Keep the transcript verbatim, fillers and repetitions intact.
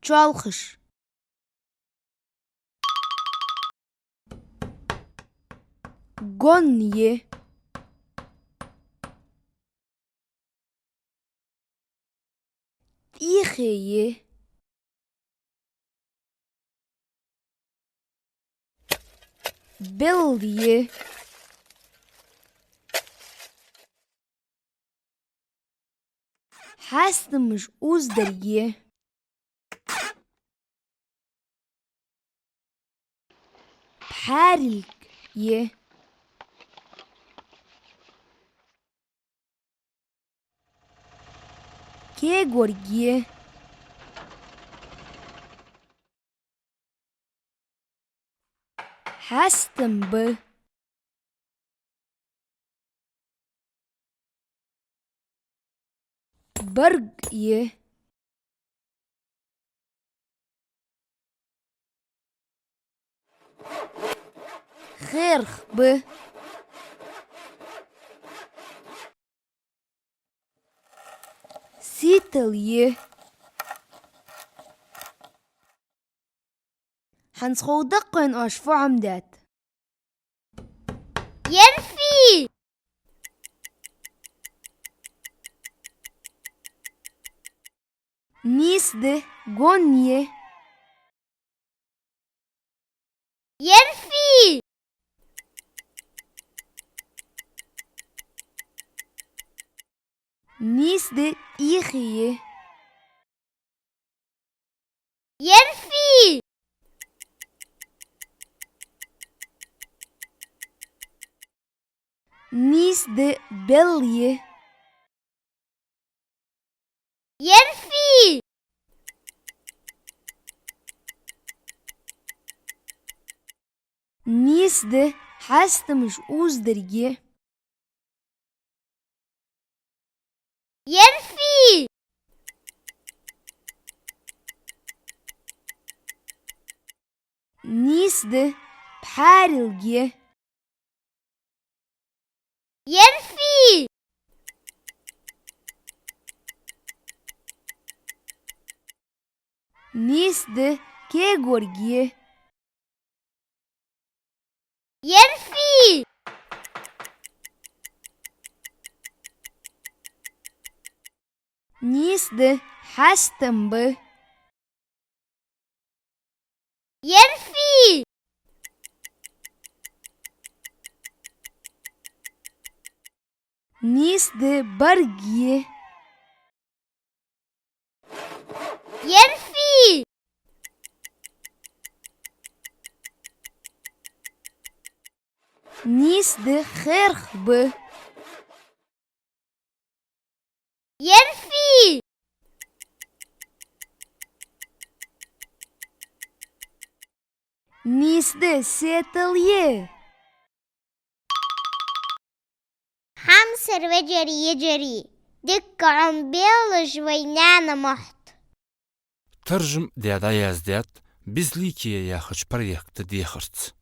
чоалхаш. Гонна я. ТӀехье я. Белла я. Хьастамаш уздар я. Пхьарилг я. Кегорг я. Хьастам ба. Барг я. Херх ба. Сийтал я. ХӀанз ховргда-кх вайна оаш фу хӀама даьд. Ерфи! Нийса да, гонна я. Ерфи! Нийса да, тӀехье я. Ерфи! Нийса да, белла я. Ерфи! Нийса да, хьастамаш уздар я. Ерфи! Нийса да, пхьарилг я. Ерфи! Нийса да, кегорг я. Ерфи! Нийса да, хьастам ба. Ерфи! Нийса да, барг я. Ерфи! Нийса да, херх ба. Ерфи! Нийса да, сийтал я. Хьамсара вежарий, йижарий, дикка Ӏомабелаш вай наьна мотт. Таржам даь дӀаяздаьд «Безликие» яхача проекта дехарца.